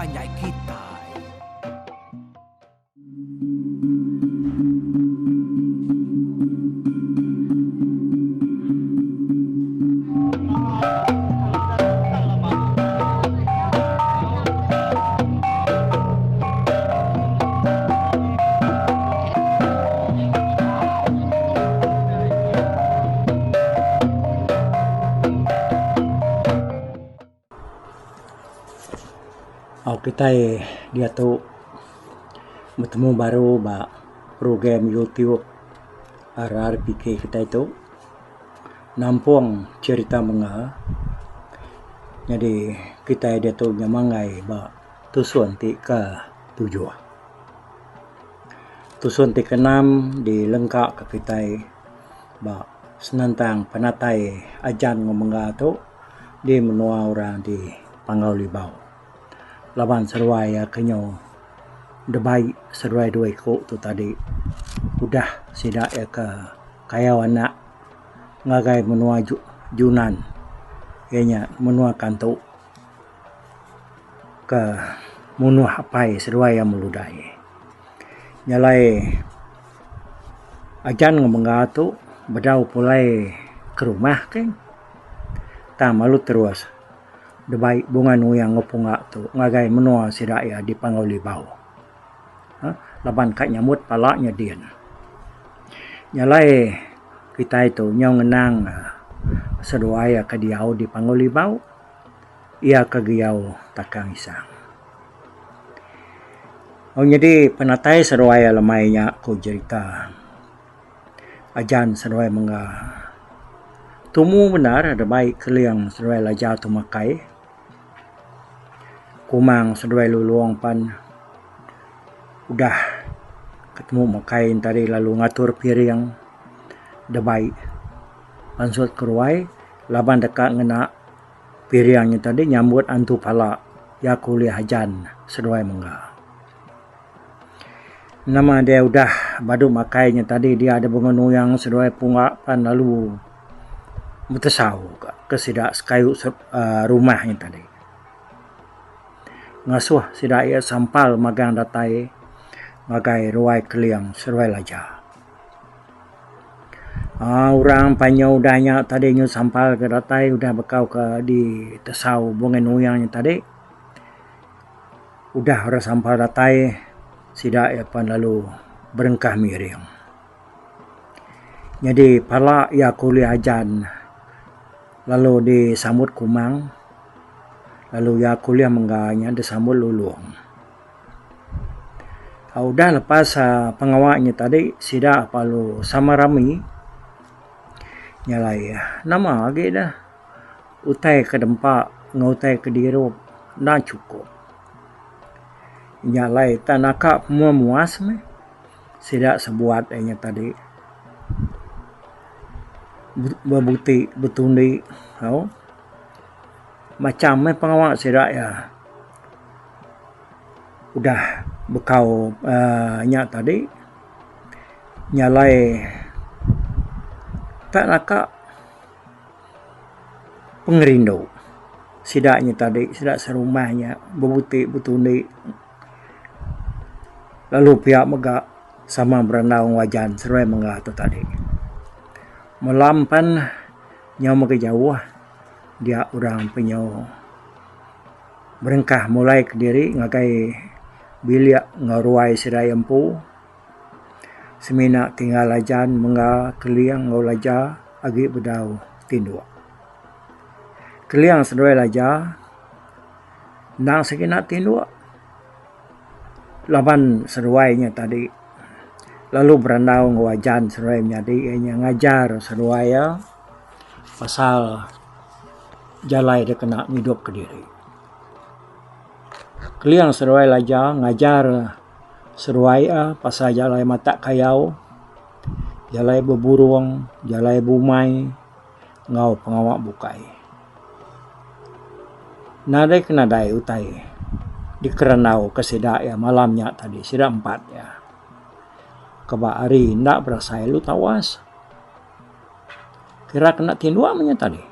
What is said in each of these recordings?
panjai kitai. Au kitai diatu betemu baru ba program YouTube RRPK kitai tu nampung cherita menga nyadi kitai diatu nyemangai ba tusun ti ke tujuh. Tusun ti keenam dilengka ka kitai ba senentang penatai ajan enggau mengga tu di menua orang di Panggau Libau. Laban seduai iya ke nyu debai seduai dua iku tu tadi udah sida iya ke kayau anak ngagai menua Junan iya nya menua Kantu. Ke munuh apai seduai iya meludai. Nya alai ajan enggau mengga tu bedau pulai ke rumah ke tang lalu terus dibai Bunga Nuyang enggau Pungga tu ngagai menua sida iya di Panggau Libau uhh laban ka nyambut pala nya din. Nya alai kitai tu nyau ngenang seduai iya ke diau di Panggau Libau. Iya ke diau Takang Isang. Au nyadi penatai seduai lemai nya ku jerita ajan seduai mengga tumu bendar debai keling seduai laja tu makai. Kumang seduai lulong pan udah ketemu makai ne tadi lalu ngatur piring debai pansut keruai laban deka ngena Piring nya tadi nyambut antu pala iya ke ulih ajan seduai mengga. Nama deh udah badu makai nya tadi dia deh bengoh nuyang seduai pungga pan lalu betesau ka ke sida sekayu uhh rumah nya tadi. Ngasuh sida iya sampal magang datai ngagai ruai keling seduai laja. Aaa orang panyu udah nya tadi nyu sampal ke datai udah bekau ke di tesau bungai nuyang nya tadi udah orang sampal datai sida iya pan lalu berengkah miring. Nyadi pala iya ke ulih ajan lalu disambut kumang lalu iya ke ulih mengga nya disambut lulong. Udah lepas pengawa nya tadi sida perlu sama rami nya alai nama agi deh utai ke dempa enggau utai ke dirup enda chukup. Nya alai tak naka pemua muas meh sida sebuat inya tadi bebuti betundi tau macam meh pengawa sida iya. Udah bekau uhh nya tadi nya alai tak naka pengerindu sida nya tadi sida serumah nya bebuti betundi lalu pia mega sama berandau enggau ajan seruai mengga tu tadi. Melam pan nyau mega jauh dia orang penyu. Berengkah mulai kediri ngagai bilik enggau ruai sida iya empu semina tinggal ajan mengga keling enggau laja agi bedau tinduk. Keling seduai laja endang sigi enda tinduk laban seduai nya tadi lalu berandau enggau ajan seduai menyadi iya nya ngajar seduai iya pasal. Jalai dikena ngidupka diri. Keling seduai Laja ngajar seduai iya pasal jalai matak kayau, jalai beburung, jalai bumai enggau pengawa bukai. Nadai ke nadai utai dikerandauka sida iya malam nya tadi sida empat iya. Keba hari enda berasai lalu tawas. Kira kena tinduk meh nya tadi.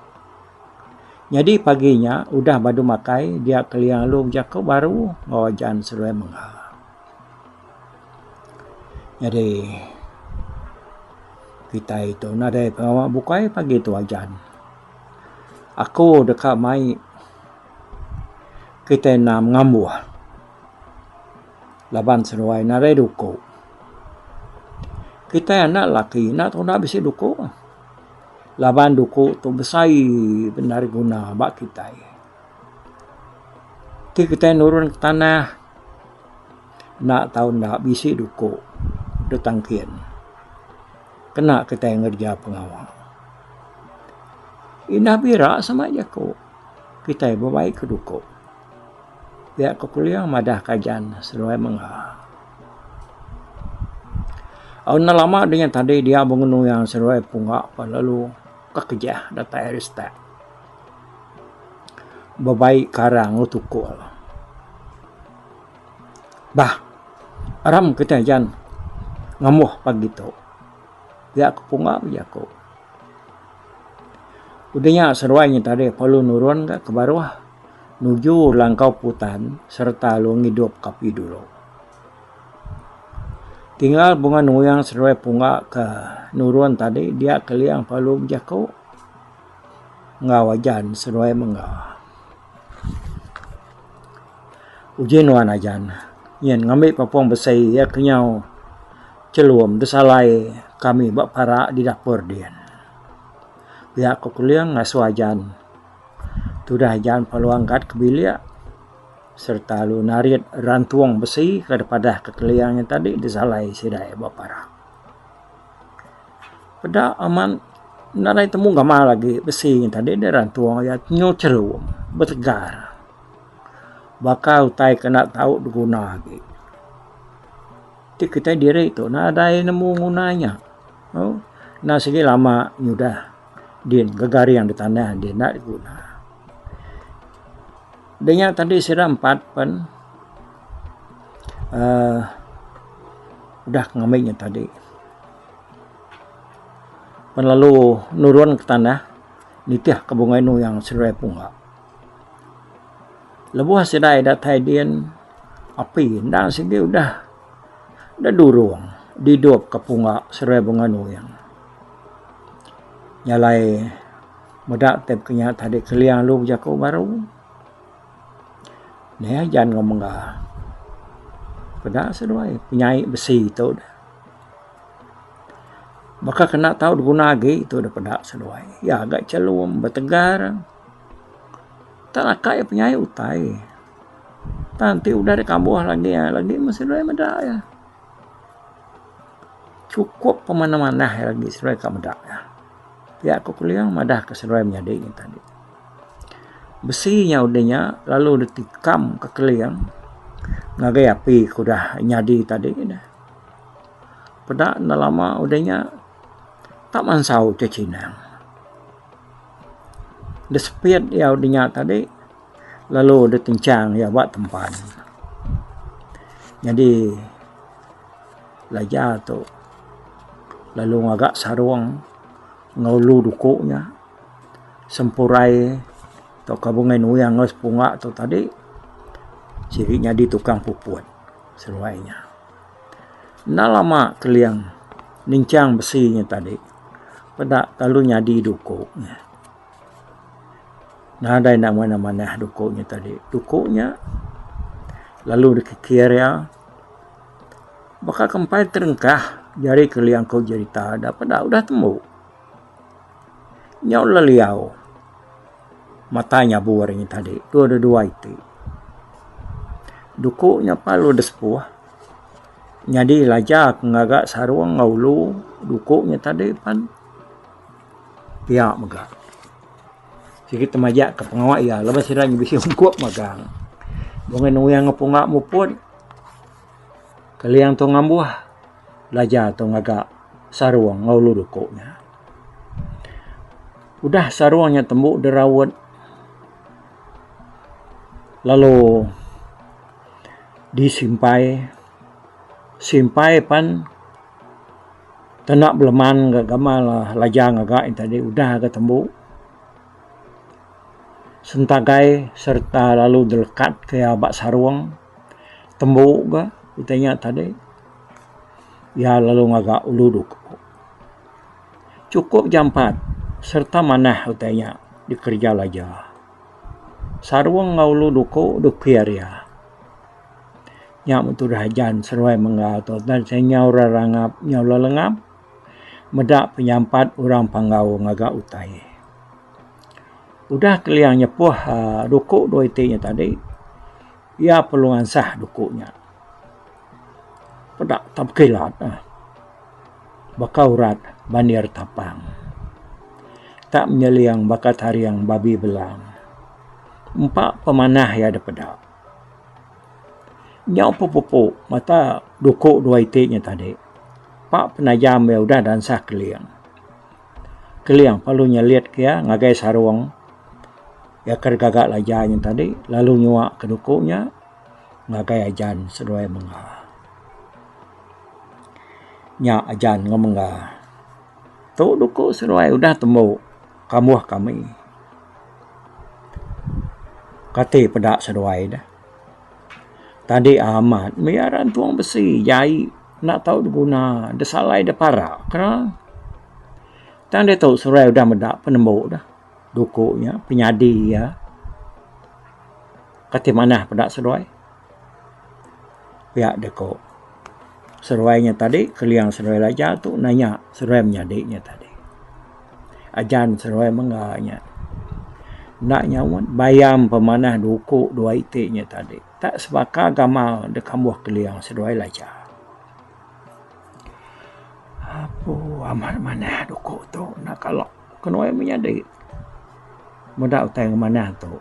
Nyadi pagi nya udah badu makai dia Keling lalu bejaku baru enggau Ajan seduai mengga. Nyadi kitai tu nadai pengawa bukai pagi tu Ajan. Aku deka mai kitai endang ngambuh laban seduai nadai duku. Kitai anak laki enda tau bisi duku. Laban duku tu besai bendar guna ba kitai. Ti kitai nurun ke tanah enda tau enda bisi duku da tangkin kena kitai ngereja pengawa. Indah bira sama jaku kitai bebai ke duku. Pia ku Keling madah ke ajan seduai mengga. Au enda lama dinya tadi dia bengenuyang seduai pungga pa lalu ka kejah datai ari setak. Bebai karang enggau tukul. Bah aram kitai ajan ngambuh pagi tu. Pia ku pungga bejaku. Udah nya seduai nya tadi perlu nurun ka ke baruh. Nuju langkau putan sereta lalu ngidup ke api dulu. Tinggal bunga nuyang seduai pungga ke nurun tadi dia keling perlu bejaku enggau ajan seduai mengga. Uji nuan ajan nyin ngambi papung besi iya ke nyau chelum disalai kami ba para di dapur din. Pia ku Keling ngasuh ajan. Tudah ajan perlu angkat ke bilik sereta lalu narit rantung besi ke dipadah ke keling nya tadi disalai sida iya ba para. Peda amat nadai temu gamal agi besi nya tadi dirantung iya nyu chelum betegar baka utai ke enda tau diguna agi. Ti kitai diri tu nadai nemu nguna nya. Enda sigi lama nyudah. Din gegaring di tanah din enda diguna. Dinya tadi sida empat pen uhh udah ngambi nya tadi. Pen lalu nurun ke tanah nitih ke bungai nuyang seduai pungga. Lebuh sida datai din api enda sigi udah dedurung didup ke pungga seduai bungai nuyang. Nya alai meda tip ke nya tadi keling lalu bejaku baru. Nih ajan enggau mengga. Peda seduai penyai besi tu. Baka kena tau diguna agi tu daripada seduai. Iya ga chelum betegar. Tak naka iya penyai utai. Tang ti udah dikambuh lagi lagi meh seduai meda iya. Chukup pemanah-manah iya agi seduai ka meda iya. Pia ku Keling madah ka seduai menyadi nya tadi. Besi nya udah nya lalu ditikam ka Keling ngagai api ke udah nyadi tadi neh. Peda enda lama udah nya tak mansau ke chinang. Disepit iya udah nya tadi lalu ditenchang iya ba tempan. Nyadi. Belajar tu lalu ngaga sarung enggau ulu duku nya sempurai tauka bungai nuyang enggau sepunga tu tadi sigi nyadi tukang puput seduai nya. Enda lama keling ninchang besi nya tadi peda lalu nyadi duku nya. Nadai enda manah manah duku nya tadi. Duku nya lalu dikikir iya. Baka ke empai terengkah jari keling ku jerita da peda udah tembu. Nyau leliau mata nyabur nya tadi dua dua iti. Duku nya parlu disepuh nyadi laja ke ngaga sarung enggau ulu duku nya tadi pan pia mega. Sigi temajak ke pengawa iya laban sida nya bisi ungkup magang. Bungai nuyang enggau punga muput. Keling tu ngambuh belajar tu ngaga sarung enggau ulu duku nya. Udah sarung nya tembu diraut lalu disimpai. Simpai pan tena beleman ga gamal laja ngaga yen tadi udah ga tembu. Sentagai sereta lalu dilekatka iya ba sarung tembu ga utai nya tadi iya lalu ngaga ulu duku. Chukup jampat sereta manah utai nya dikereja Laja. Sarung enggau ulu duku dukir iya. Nya meh tudah ajan seruai mengga tu dan nyau rerangap nyau lelengap meda penyampat orang Panggau ngaga utai. Udah Keling nyepuh uhh duku dua iti nya tadi iya perlu ngansah duku nya. Peda tau bekilat uhh baka urat bandir tapang. Tak menyeling baka taring babi belang. Empa pemanah iya da peda. Nyau pupu mata duku dua iti nya tadi. Pa penajam iya udah dansah Keling. Keling perlu nyelit ke iya ngagai sarung iya ke digaga laja nya tadi lalu nyua ke duku nya ngagai ajan seduai mengga. Nya ajan enggau mengga. Tu duku seduai udah tembu kambuh kami. Kati peda seduai deh. Tadi amat mih ira entung besi jai enda tau diguna desalai depara kera. Tang diatu seduai udah meda penembu deh duku nya penyadi iya. Kati manah peda seduai. Pia deh ko seduai nya tadi keling seduai laja tu nanya seduai menyadi nya tadi. Ajan seduai mengga nya. Enda nyaut bayam pemanah duku dua iti nya tadi tak sebaka gamal da kambuh keling seduai laja. Apu amat manah duku tu enda kala kenuai menyadi meda utai ngemanah tu.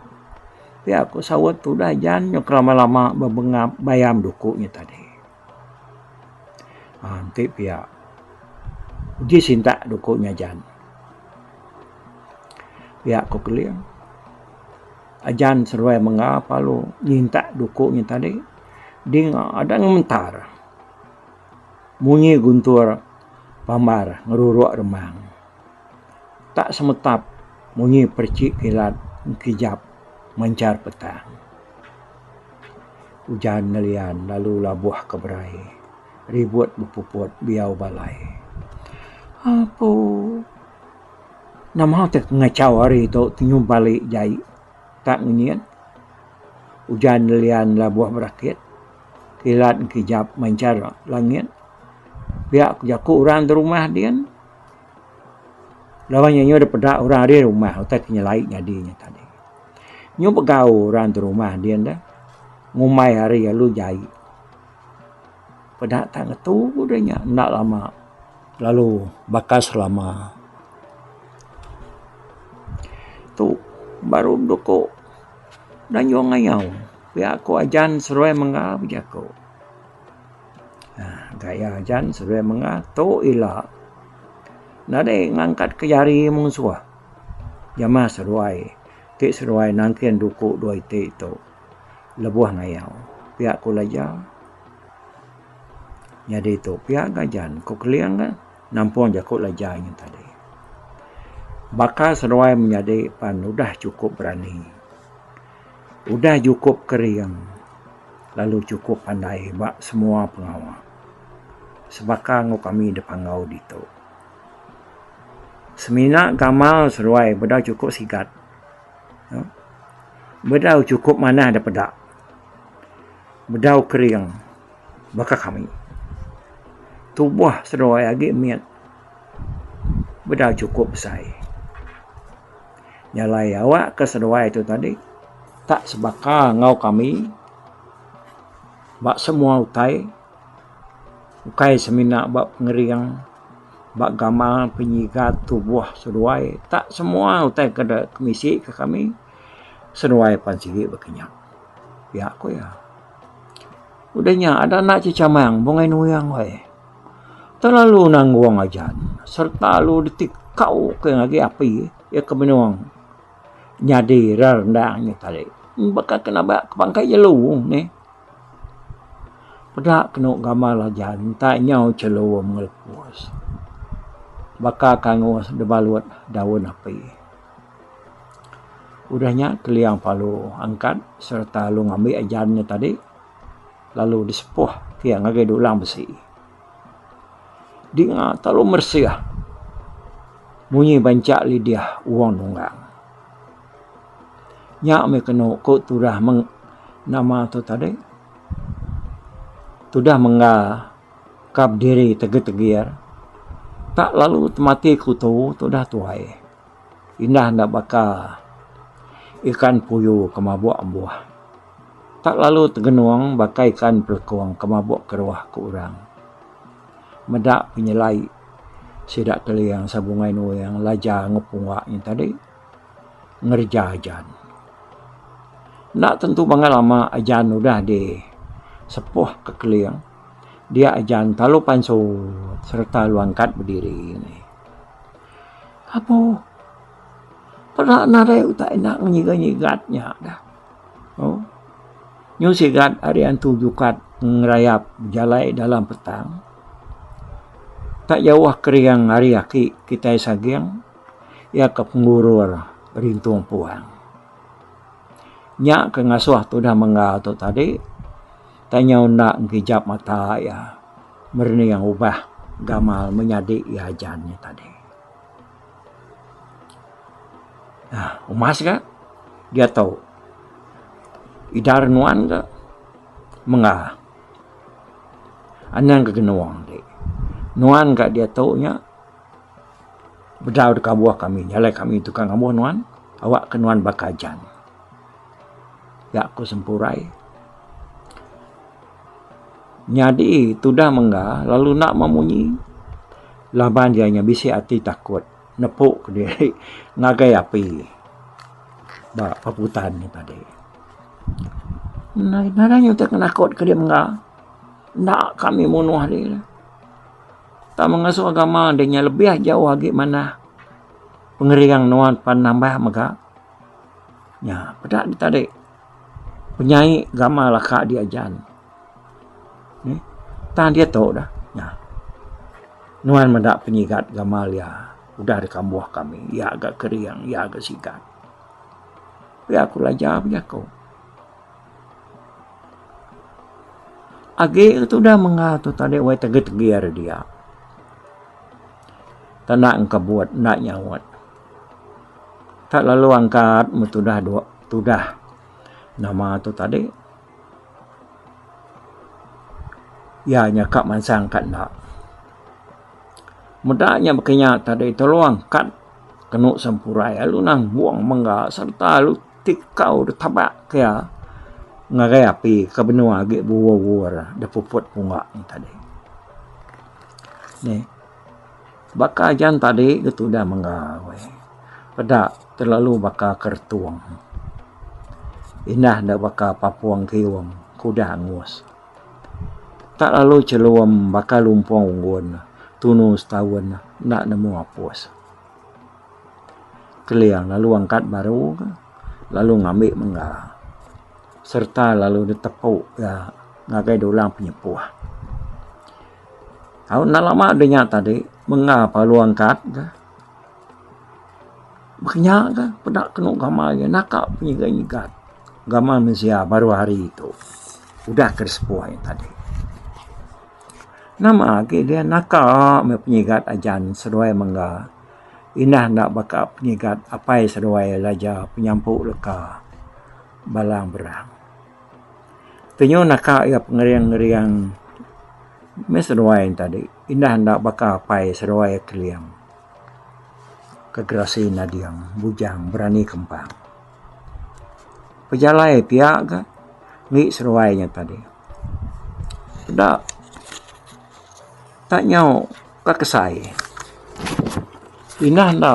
Pia ku saut tudah ajan nyau kelama lama bebengap bayam duku nya tadi. Aa enti pia uji sintak duku nya ajan. Pia ku Keling. Ajan seduai mengga lalu nyintak duku nya tadi dinga ada ngementar munyi guntur pambar ngeruruk remang. Tak semetap munyi perechik kilat engkijap manchar petang. Ujan nelian lalu labuh ke berai ribut bepuput biau balai. Apu nama te ngachau hari tu tenyu bali jai tak ngenyit. Ujan nelian labuh berakit kilat engkijap manchar langit pia ku jaku orang da rumah din. Laban inya nyau dipeda orang ari rumah utai ke nyelai nyadi nya tadi. Nyu begau orang da rumah din deh ngumbai hari lalu jai. Peda tak ngetu deh nya enda lama lalu baka selama. Tu baru beduku danjung ngayau pia ku ajan seruai mengga bejaku. Aaa gaya ajan seruai mengga tu ila nadai ngangkat ke jari munsuh jamah seruai ti seruai nangkin duku dua iti tu lebuh ngayau pia ku Laja. Nyadi tu pia ga ajan ku Keling ga nampung jaku Laja nyin tadi. Baka seduai menyadi pan udah chukup berani udah chukup kering lalu chukup pandai ba semua pengawa sebaka enggau kami da panggau ditu. Semina gamal seduai bedau chukup sigat. Bedau chukup manah da peda. Bedau kering baka kami. Tubuh seduai agi mit bedau chukup besai. Nya alai awak ke seduai tu tadi tak sebaka enggau kami ba semua utai. Ukai semina ba pengering ba gamal penyigat tubuh seduai tak semua utai ke da kemisi ke kami seduai pan sigi baka nya. Pia ku iya. Udah nya ada anak chechamang bungai nuing weh. Terlalu nanggung ajan sereta lalu ditikau ke agi api iya ke benung nyadi rendang nya tadi. Baka ke nabak ke bangkai jelu nih. Peda kenu gamal aja enta nyau chelum ngelepus baka ke angus dibalut daun api. Udah nya Keling Palu angkat sereta lalu ngambi ajan nya tadi lalu disepuh ke iya ngagai dulang besi. Dinga telalu meresih munyi banca lidih wong nunggang. Nya meh kenu ku tudah meng nama tu tadi tudah mengga ka bediri tegir-tegir tak lalu temati kutu tudah tuai indah enda baka ikan puyu ke mabuk ambuh. Tak lalu tegenung baka ikan pelekong ke mabuk keruh ku orang. Meda penyelai sida Keling Sabungai Nuing Laja enggau Pungga nya tadi ngereja ajan. Enda tentu bangat lama ajan udah di sepuh ke Keling dia ajan lalu pansut sereta lalu angkat bediri. Apo peda nadai utai enda ngiga-ngigat nya dah. Oh. Nyu sigat ari antu jukat ngerayap bejalai dalam petang. Tak jauh kering ari aki kitai saging iya ke pengurur rintung puang. Nya ke ngasuh tudah mengga tu tadi tai nyau enda ngijap mata iya merening ubah gamal menyadi iya ajan nya tadi. Aaa umas ga diatu idar nuan ga mengah anang ga genung ti. Nuan ga diatu nya bedau deka ambuh kami nya alai kami tukang ambuh nuan awak ke nuan baka ajan. Pia ku Sempurai. Nyadi tudah mengga lalu enda memunyi laban iya nya bisi ati takut nepu kediri ngagai api ba peputan nya tadi. Nadai nya utai penakut ke diri mengga enda kami munuh diri. Tang mengasuh agama deh nya lebih jauh agi manah pengering nuan pan nambah mega. Nya peda ne tadi penyai gamal aka diajan. Neh tang diatu dah nya nuan meda penyigat gamal iya udah dikambuh kami iya ga kering iya ga sigat. Pia ku Laja bejaku. Agi tudah mengah tu tadi wai tegi-tegi ari dia. Tanda engkebut enda nyaut. Tak lalu angkat meh tudah tudah nama tu tadi. Iya nya ka mansang ka enda. Meda nya baka nya tadi tolong angkat kenu sempurai lalu nanggung mengga sereta lalu tikau dep tabak ke iya ngagai api ke benung agi bewur-wur da puput pungga nya tadi. Neh baka ajan tadi ke tudah mengga weh peda terlalu baka keretung. Indah ne baka papung kiung ke udah angus. Tak lalu chelum baka lumpung unggun tunu setaun enda nemu apus. Keling lalu angkat baru ke lalu ngambi mengga sereta lalu ditepu iya ngagai dulang penyepuh. Au enda lama deh nya tadi mengga lalu angkat ke. Baka nya ka peda kenu gamal iya naka penyigat-nyigat gamal mensia baru hari tu udah ke sepuh iya tadi. Nama agi dia naka meh penyigat ajan seduai mengga indah enda baka penyigat apai seduai laja penyampu leka balang berang. Penyu naka iya pengering-ngering meh seduai tadi indah enda baka apai seduai keling. Ke gerasi nading bujang berani kempang. Pejalai pia ga ngi seruai nya tadi. Peda tak nyau ka kesai. Indah enda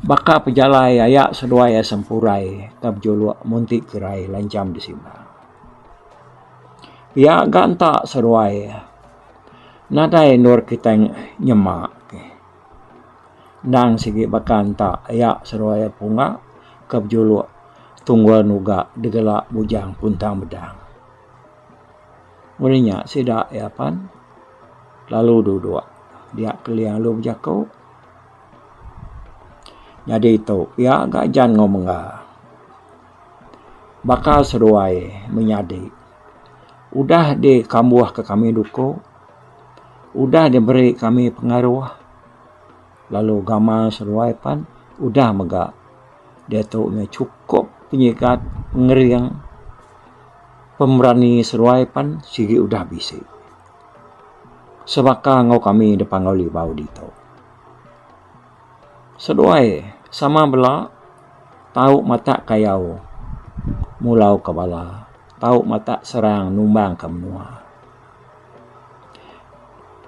baka pejalai aya seduai sempurai ka bejuluk munti kirai lancham disimbang. Pia ga enta seduai. Nadai endur kitai nyema ke. Endang sigi baka enta aya seduai punga ke bejuluk tunggul nuga degela bujang puntang bedang. Mung nya sida iya pan lalu duduk dia keling lalu bejaku. Nyadi tu pia ga Jan enggau Mengga. Baka seduai menyadi udah dikambuhka kami duku, udah diberi kami pengaruh lalu gamal seduai pan udah mega diatu nya chukup penyigat, pengering, pemerani seduai pan sigi udah bisi. Sebaka enggau kami da Panggau Libau ditu. Seduai sama bela tau matak kayau mulau ka bala tau matak serang numbang ka menua.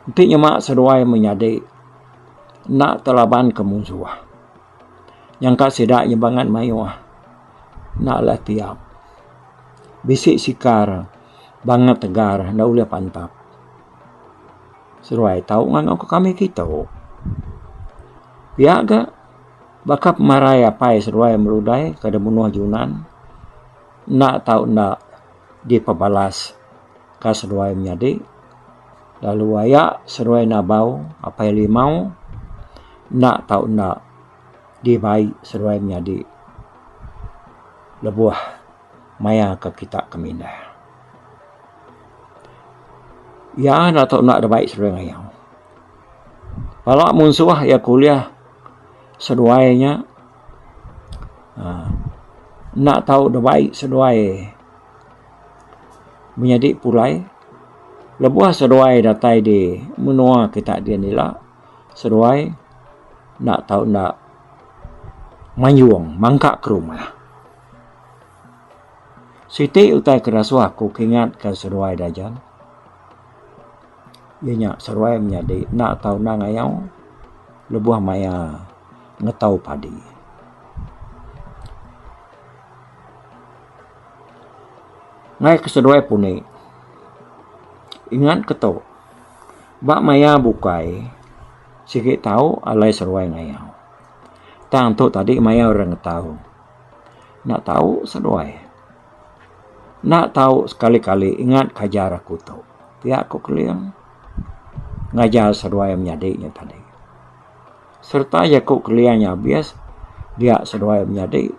Enti nyema seduai menyadi enda telaban ka munsuh nyangka sida nya bangat mayuh enda alah tiap. Bisi sikar bangat tegar enda ulih pantap. Seduai tau ngangau ke kami kitu. Pia ga baka pemarai apai seduai Merudai ke da munuh Junan enda tau enda dipebalas ka seduai menyadi lalu aya seduai Nabau apai Limau enda tau enda dibai seduai menyadi lebuh maya ke kita ke mindah. Iya enda tau enda dibai seduai ngayau. Pala munsuh iya ke ulih seduai nya uhh enda tau dibai seduai menyadi pulai lebuh seduai datai di menua kita din ila seduai enda tau enda mayung mangka ke rumah. Siti utai ke dasuh aku ke ingat ke seduai dajan iya nya seduai menyadi enda tau enda ngayau lebuh maya ngetau padi. Ngai ke seduai puni ingat ke tu ba maya bukai sigi tau alai seduai ngayau tang tu tadi maya orang ngetau. Enda tau seduai. Enda tau sekali-kali ingat ke ajar aku tu. Pia ku Keling ngajar seduai menyadi nya tadi. Sereta jaku Keling nya abis dia seduai menyadi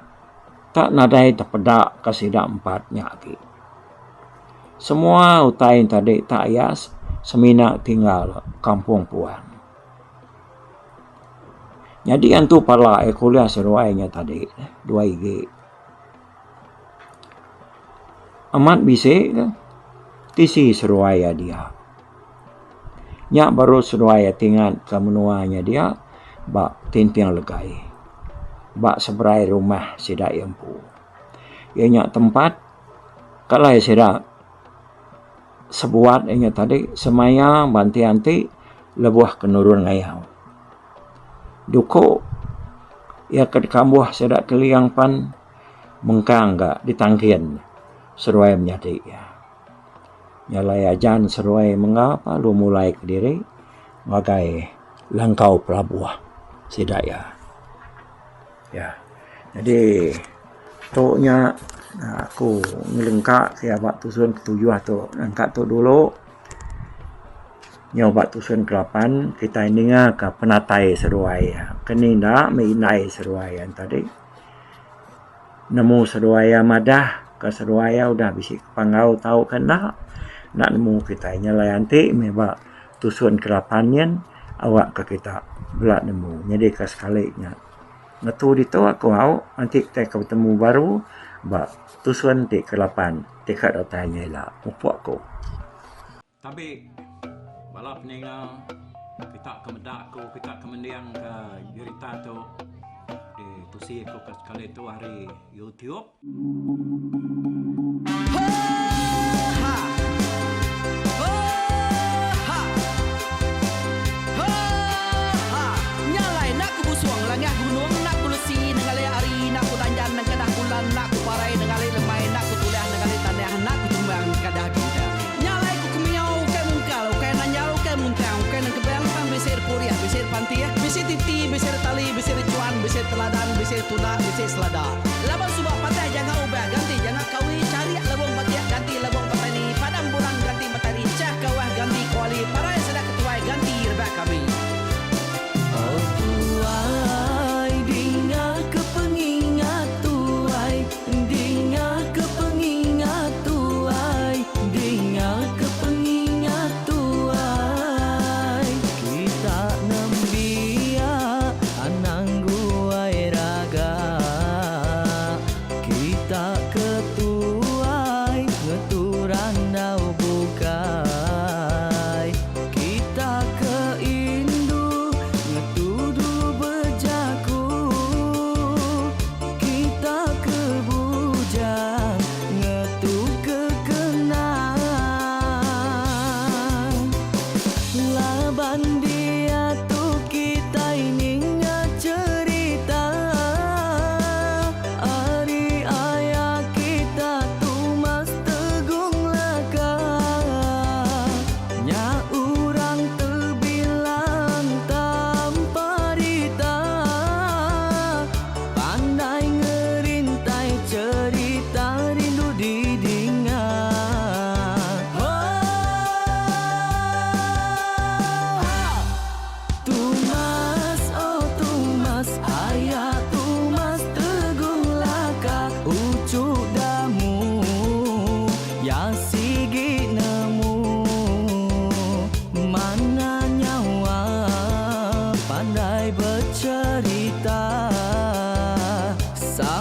tak nadai tepeda ka sida empat nya agi. Semua utai nya tadi tak ayas semina tinggal kampung puang. Nyadi antu pala iya kuliah seduai nya tadi dua igi. Amat bisi ka tisi seduai iya dia. Nya baru seduai iya tingat ka menua nya dia ba Tinting Legai ba seberai rumah sida iya empu. Iya nya tempat kalai sida. Sebuat inya tadi semaya ba anti-anti lebuh ke nurun ngayau. Duku iya ke dikambuh sida Keling pan mengkang ga ditangkin seduai menyadi iya. Nya alai ajan seduai mengga lalu mulai kediri ngagai langkau pelabuh sida iya. Ya. Jadi tu nya aku ngelengka sia ba tusun ke tujuh tu nangka tu dulu nyau ba tusun ke lapan kitai ninga ka penatai seduai ke ni enda meh indai seduai iya tadi nemu seduai iya madah ka seduai iya udah bisi panggau tau ke enda enda nemu kitai nya alai anti meh ba tusun ke lapan nyin awak ka kita bela nemu nyadi ka sekali nya. Ngetu ditu aku au enti kitai ke betemu baru ba tusun ti ke lapan ti ka datai nya ila mupuk ku. Tabi bala peninga kita ke meda aku kita ke mending ka jerita tu di tusi aku ke sekali tu ari YouTube. Laban suba patah janga ubah ganti janga kawi charik lebung batik ganti lebung petani padam bulan ganti matari chah kawah ganti kuali parai sida ketuai ganti rebak kami. Oh tuai dinga.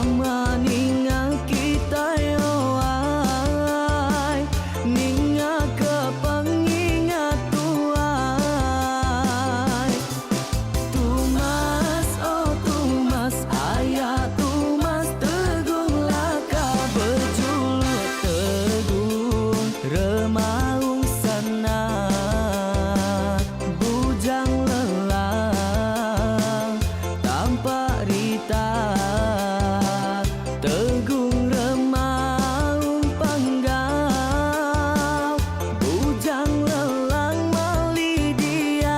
Sama ninga kitai oh ai Ninga ke pengingat tuai Tumas oh tumas aya tumas Tegung laka bejuluk tegung Remaung sana Bujang lelang Tampak rita Tegung remaung panggau Bujang lelang mali diau.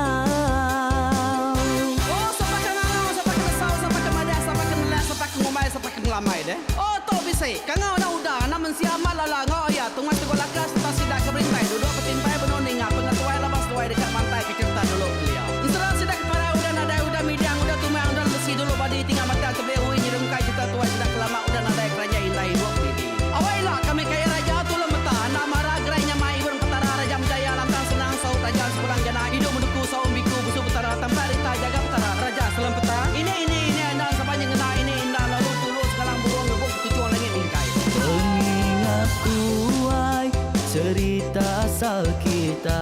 Oh sapa ke ngangau sapa ke nesau sapa ke madah sapa ke nelak sapa ke ngumbai sapa ke ngelamai deh. Oh tu bisi kangau anak uda anak mensia amat lala enggau aya tungai tegul laka sereta sida ke berintai duduk betimpai benung ninga pengetuai laban seduai deka mantai ke cherita dulu kelia. Ensera sida ke parai udah nadai udah midang udah tumang udah lemesi dulu badi tinggal batang tebeli ui nyerungkai cherita tuai sida ke lama udah nadai keranjai indai ibuk didi. Awai ila kami kaya raja tulung meta enda mara gerai nyamai ibun petara raja menjaya lantang senang saut raja sepulang jana idup menduku saum biku busu petara tampak rita jaga petara raja selem peta ini ini ini enda sapa nyengena ini enda lalu tulu segalang burung ngebuk ketuchung langit mingkai. Pengingat tuai cerita asal kita.